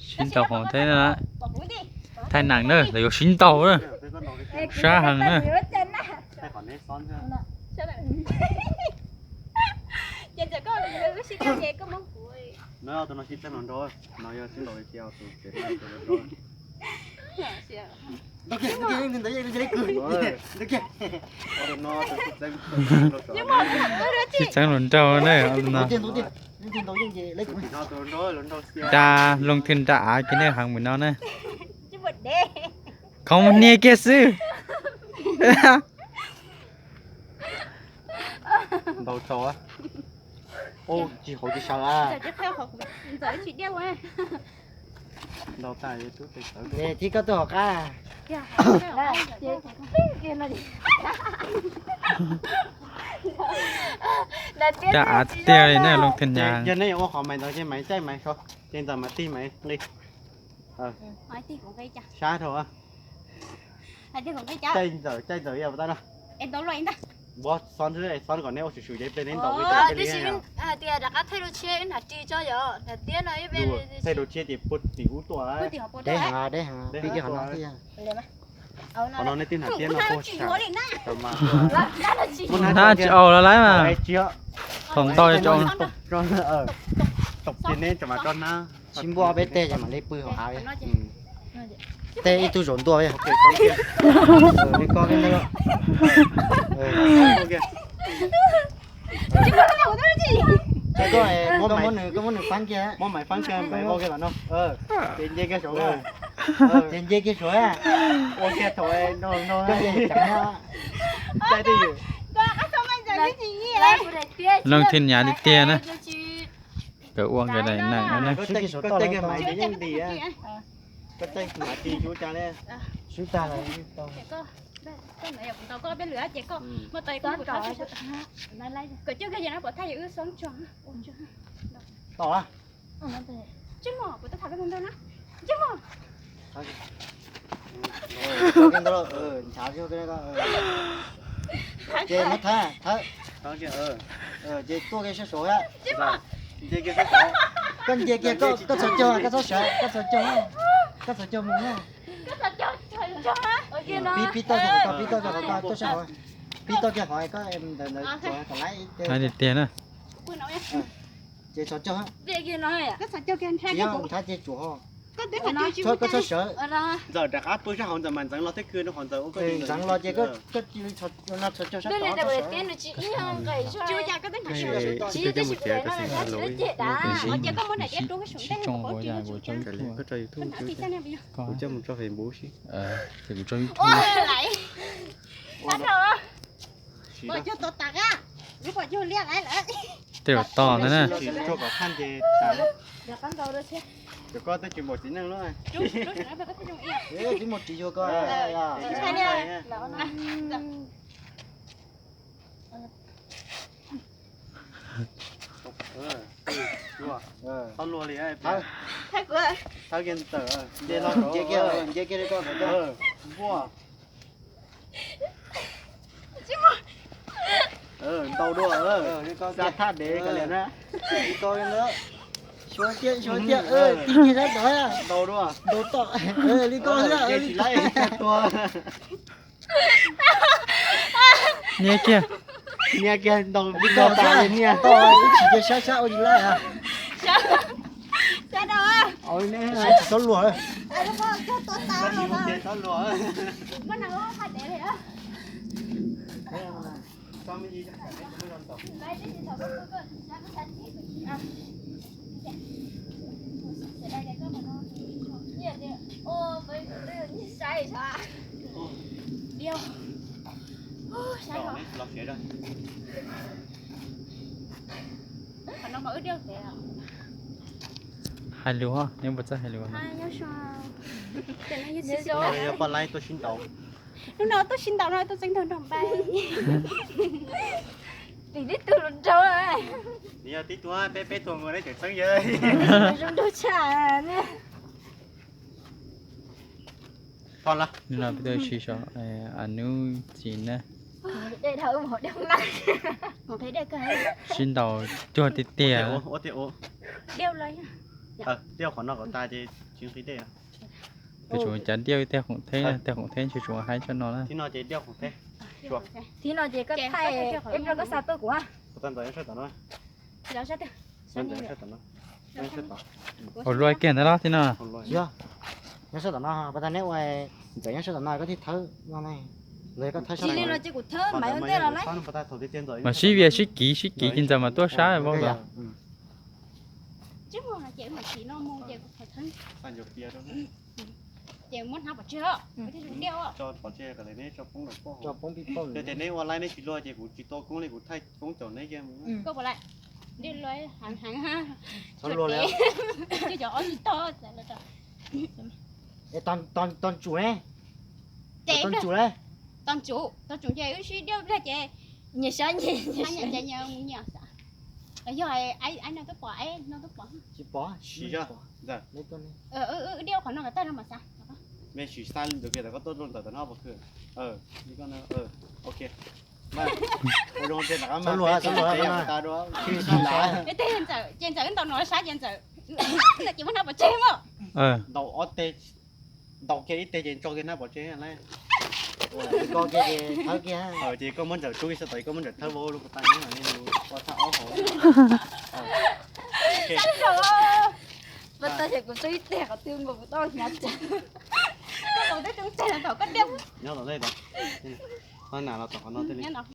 Sib ntaus hauv thiab na. Thaij nees na, lawv yuav sib ntaus na. Sab heev na. Sib txeeb hluas nraug na no. Nra Looj Thwj nra av kiag nej heev mus no na. Khoov mus hnia kiag xwb. Ntaus tau. Tsis hauv tsis sawv a. Ntaus tas tib koj tuaj hauv qab. Nra av tiag tiag li na Looj Thwj nra. Yog nej yuav ua qhov Maiv ntawd ces Maiv caij Maiv saud, ces Ntxawm mam tig Maiv nqis. Sab dhau. Caij Ntxawm, caij Ntxawm yog ua tab no. Vos xov xov kom nej ua swm swm ces ple neb ntaus li. Thaij dua tshiab ces puag tim ub tuaj. Deb heev, deb heev, pib kiag qhov no thiab. Qhov no nej twb hnav tiab no puag sam. Hnab tsis aus los lawm mas. Thaum ntau tsis aus. Tau ces neb tseem mas tso hnab. Sib npuaj peb teg ces mam li pw hauv av. Teg ib tug zaum ntua. Li koj muab nws, koj muab nws faab kiag. Muab Maiv faab kiag, Maiv vau kiag los no. Ces nce kiag saud. Ces nce kiag saud. Ua kiag thaum no no. Looj Thwj nra tiag tiag na. Nkawd ua nkawd daim neeg no na. Koj caij kiag Maiv ces yeej ntis. Koj caij Maiv tis sub cas li. Sub tag lawm. Tom. Ces muab thawb, thawb. Ces tuaj kiag sab saud. Koj nce kiag, koj txhos caug, koj txhob sawv, koj txhos caug, koj txhos caug mus na. Pib, pib toj kiag qhov ko, pib toj kiag qhov ko, tuaj sab hauv. Pib toj kiag qhov ko, ntawd ntawd kom laiv tiag tiag na. Ces txhos caug. Tsis yog nthav ces tsuam ho. Koj txhob sawv. Ntxawm rov qab pw sab hauv, Ntxawm mas ntxeev los thiab kws rau qhov Ntxawm ua koj. Ntxeev los ces koj cia li no txhos caug sab tod. Koj tso YouTube, kuv coj mus tso Facebook si. Ces kuv tso YouTube. Tej zaum to ntag na. Tsis tshua kom thaj ces tas. Cov koj twb tsis npaum txiv neej lawm. Tsis muaj tsis yuag koj. Txhob luag li. Thawb kiag Ntxawm, nce kiag, nce kiag li koj. Npuaj. Ntau dua, xa thaj dev kav liam na. Suav tiag, suav tiag, tib kiag sab tod. Ntau dua. Ntau tom, li koj xwb, li koj. Nias kiag. Nias kiag, ntau li koj tas li nias. Ib chim cia sab sab ua tsis laib. Sab tsis txhob luag. Hais lus, neb puas txawj hais lus? Yog poj laib tuaj sib ntaus. Hnub no tuaj sib ntaus no tuaj txeeb ntaus nrog npai. Tim tib tug hluas nraug. Nws yog tib tug, peb peb tuag nkaus neb tseem txeeb yawg. Zoo nraug tshaj ne. Hnub no peb tuaj ua si saum a nub txiv na. Sib ntaus cuag tiag tiag. Diaj qhov no kom tas ces tsis nqis dej. Peb tsuas cav diaj tej khoom theb, tej khoom theb tsis tshua haib tshaj no na. Thib no ces diaj khoom theb. Thib no ces koj thaij ib pliag koj xa tuaj kuv. Ua luaj kiag ntawd los thib no. Yog, nyob sab tom no, pas tas neb ua, Ntxawm nyob sab tom no koj thiaj thawb no ne. Los yog koj thawb sab tom no ces kuv thawb mas ua ntej los lawm. Mas sib vias sib kiv sib kiv ces Ntxawm mas tuaj sab vau ntawd. Ces muab hnab pov tseg os, pov tseg os. Yog tias neb ua laib neb tsis luaj ces kuv tsis tau koob li kuv thaij koob caum neb kiag mus. Koj puas laij? Heev heev. Cov ob tsis tau. Tau ntsum ne. Tau ntsum ne. Tau ntsum, tau ntsum ces wb sib diaj pliag ces nyias sab nyias. Yog no twb pom, no twb pom. Tsis pom. Wb diaj qhov no kom tag no mas xav. Mej sim xa ntawd kiag tom koj tuaj rau Ntxawm tom no pov khw. Ok. Ces Ntxawm wb ntaus no sab ces Ntxawm, ces muab hnab pov tseg mog. Ntaus ob teg, ntaus kiag ib teg ces tso kiag hnab pov tseg na. Ces koj muab Ntxawm rub kiag sab tod, koj muab Ntxawm thawb vau lub pas tas neb ua thaj ob hauv. Pas tas ces kuv rub ib teg qhov twg nkaus kuv tau hnyav tseg. Koj twb rub tseg no tom koj diaj. Nyob tom nej tod. Ho na los tom qhov no thiaj li.